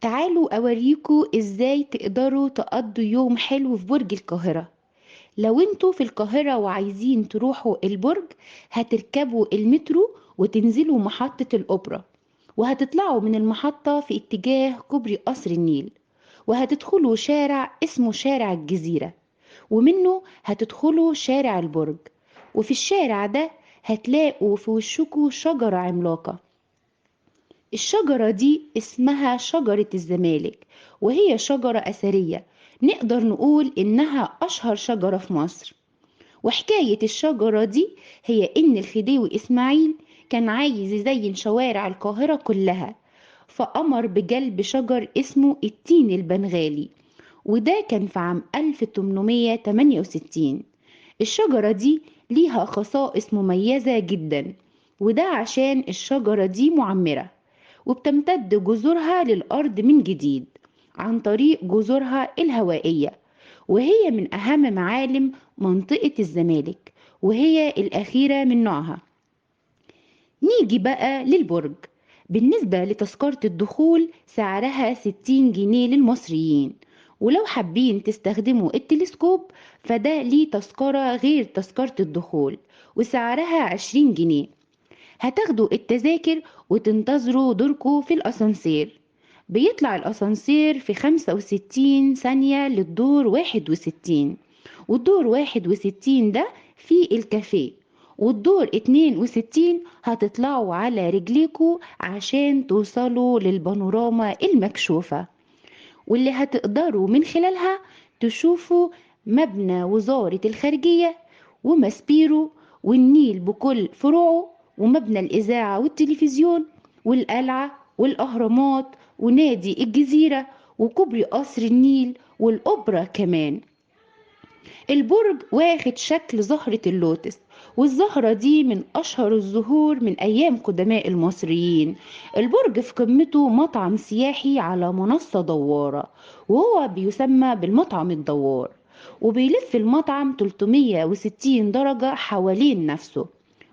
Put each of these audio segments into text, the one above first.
تعالوا أوريكوا إزاي تقدروا تقضوا يوم حلو في برج القاهرة. لو انتوا في القاهرة وعايزين تروحوا البرج هتركبوا المترو وتنزلوا محطة الأوبرا، وهتطلعوا من المحطة في اتجاه كوبري قصر النيل، وهتدخلوا شارع اسمه شارع الجزيرة، ومنه هتدخلوا شارع البرج. وفي الشارع ده هتلاقوا في وشكوا شجرة عملاقة. الشجرة دي اسمها شجرة الزمالك، وهي شجرة أثرية نقدر نقول إنها أشهر شجرة في مصر. وحكاية الشجرة دي هي إن الخديوي إسماعيل كان عايز يزين شوارع القاهرة كلها، فأمر بجلب شجر اسمه التين البنغالي، وده كان في عام 1868. الشجرة دي ليها خصائص مميزة جدا، وده عشان الشجرة دي معمرة وبتمتد جذورها للأرض من جديد عن طريق جذورها الهوائية، وهي من أهم معالم منطقة الزمالك، وهي الأخيرة من نوعها. نيجي بقى للبرج. بالنسبة لتذكرة الدخول سعرها 60 جنيه للمصريين، ولو حابين تستخدموا التلسكوب فده ليه تذكرة غير تذكرة الدخول وسعرها 20 جنيه. هتاخدوا التذاكر وتنتظروا دوركم في الأسانسير. بيطلع الأسانسير في 65 ثانية للدور 61، والدور 61 ده في الكافيه، والدور 62 هتطلعوا على رجليكوا عشان توصلوا للبانوراما المكشوفة، واللي هتقدروا من خلالها تشوفوا مبنى وزارة الخارجية وماسبيرو والنيل بكل فروعه، ومبنى الإذاعة والتلفزيون والقلعة والأهرامات ونادي الجزيرة وكوبري قصر النيل والأوبرا كمان. البرج واخد شكل زهرة اللوتس، والزهرة دي من أشهر الزهور من أيام قدماء المصريين. البرج في قمته مطعم سياحي على منصة دوارة، وهو بيسمى بالمطعم الدوار، وبيلف المطعم 360 درجة حوالين نفسه،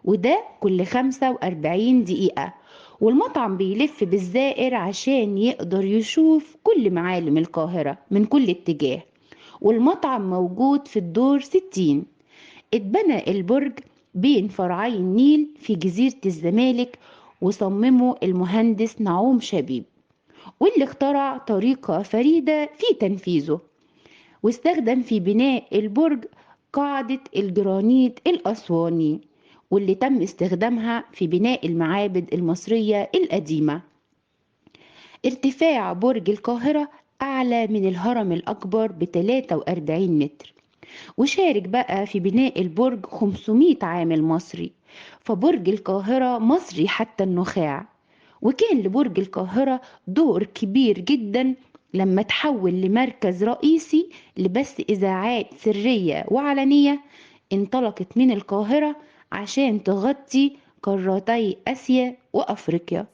وده كل 45 دقيقة. والمطعم بيلف بالزائر عشان يقدر يشوف كل معالم القاهرة من كل اتجاه. والمطعم موجود في الدور 60. اتبنى البرج بين فرعي النيل في جزيرة الزمالك، وصممه المهندس نعوم شبيب، واللي اخترع طريقة فريدة في تنفيذه، واستخدم في بناء البرج قاعدة الجرانيت الأسواني، واللي تم استخدامها في بناء المعابد المصرية القديمة. ارتفاع برج القاهرة أعلى من الهرم الأكبر ب43 متر، وشارك بقى في بناء البرج 500 عامل مصري، فبرج القاهرة مصري حتى النخاع. وكان لبرج القاهرة دور كبير جدا لما تحول لمركز رئيسي لبث إذاعات سرية وعلنية انطلقت من القاهرة عشان تغطي قارتي آسيا وأفريقيا.